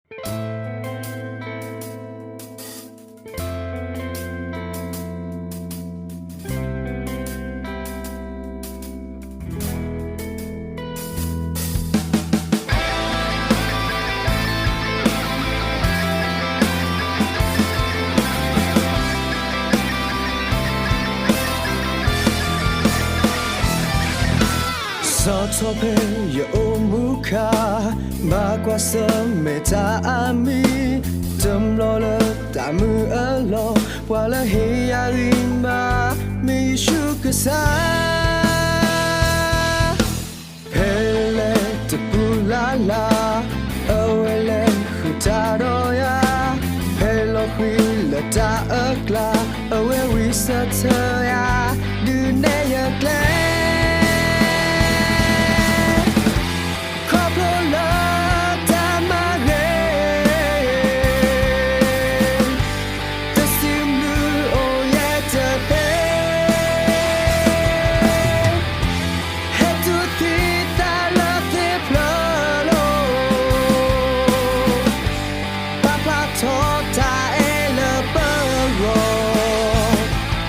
ဆီၣ်ထီၣ်ဖဲယအိၣ်မူခါ, ဘၣ်ကွၢ်ဆၢၣ်မဲာ်တၢ်အမံၤ, တမျီလၢတၢ်မုၢ်အလီၢ်, ပှၤလၢဟ့ၣ်ယၤဂ့ၤမး မ့ၢ်ယ့ၣ်ၡူးကစၢ်. ဖဲလဲၣ်တပူၤလၢ်လၢ်, အဝဲလဲၤဃုာ်တၢ်ဒီးယၤ, ဖဲလီၤဃံၤလၢတၢ်အကျါ, အဝဲဝံၣ်ဆၢထၢၣ်ယၤ, ဒုးနဲၣ်ယကျဲ ခီဖျိလၢတၢ်မၤဂ့ၤ, တစံးဘျုးအိၣ်ယဲတသ့, ဟဲတူၢ်သံသးလၢသ့ၣ်ဖျၢၣ်လိၤ, ပာ်ဖျါထီၣ်တၢ်အဲၣ်လၢပဂီၢ်,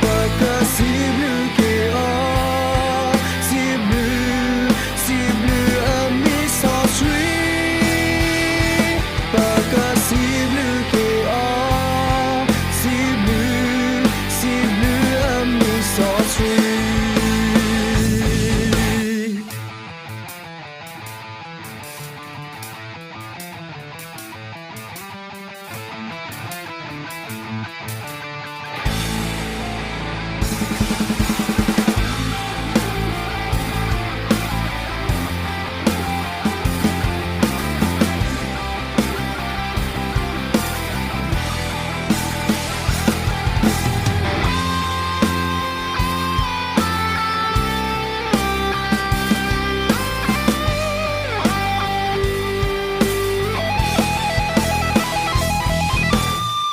ပကစံးဘျုးက့ၤအီၤ, စံးဘျုး, စံးဘျုးအမံၤစီဆှံ, ပကစံးဘျုးက့ၤအီၤ, စံးဘျုး, စံးဘျုးအမံၤစီဆှံ. ဆီ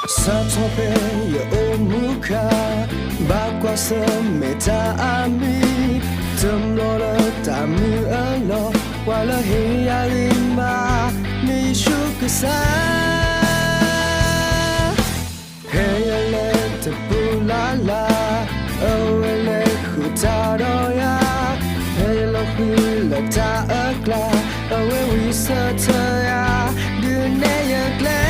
ၣ်ထီၣ်ဖဲယအိၣ်မူခါ, ဘၣ်ကွၢ်ဆၢၣ်မဲာ်တၢ်အမံၤ, တမျီလၢတၢ်မုၢ်အလီၢ်, ပှၤလၢဟ့ၣ်ယၤဂ့ၤမး မ့ၢ်ယ့ၣ်ၡူးကစၢ်. ဖဲယလဲၤတပူၤလၢ်လၢ်, အဝဲလဲၤဃုာ်တၢ်ဒီးယၤ, ဖဲယလီၤဃံၤလၢတၢ်အကျါ, အဝဲဝံၣ်ဆၢထၢၣ်ယၤ, ဒုးနဲၣ်ယကျဲ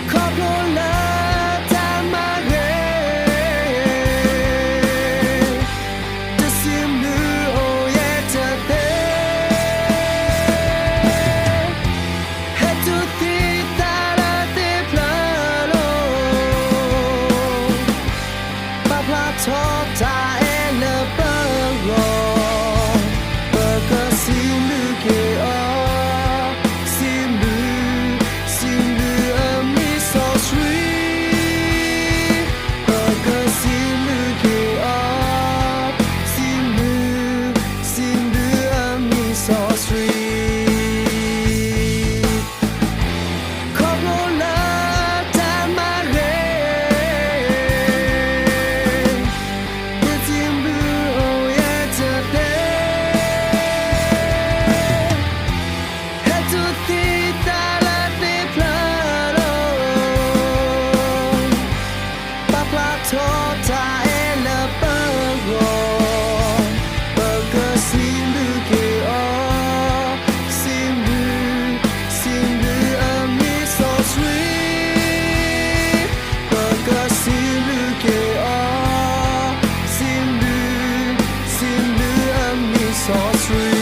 ခီဖျိလၢတၢ်မၤဂ့ၤ, တစံးဘျုးအိၣ်ယဲတသ့, ဟဲတူၢ်သံသးလၢသ့ၣ်ဖျၢၣ်လိၤ, ပာ်ဖျါထီၣ်တၢ်အဲၣ်လၢပဂီၢ်, ပကစံးဘျုးက့ၤအီၤ, စံးဘျုး, စံးဘျုးအမံၤစီဆှံ, ပကစံးဘျုးက့ၤအီၤ, စံးဘျုး, စံးဘျုးအမံၤစီဆှံ. ခီဖျိလၢတၢ်မၤဂ့ၤ, ဒုးစံးဘျုးအိၣ်ယဲတသ့, ဟဲတူၢ်သံသးလၢသ့ၣ်ဖျၢၣ်လိၤ, ပာ်ဖျါထီၣ်တၢ်အဲၣ်လၢပဂီၢ်, ပကစံးဘျုးက့ၤအီၤ, စံးဘျုး, စံးဘျုးအမံၤစီဆှံ, ပကစံးဘျုးက့ၤအီၤ, စံးဘျုး, စံးဘျုးအမံၤစီဆှံ.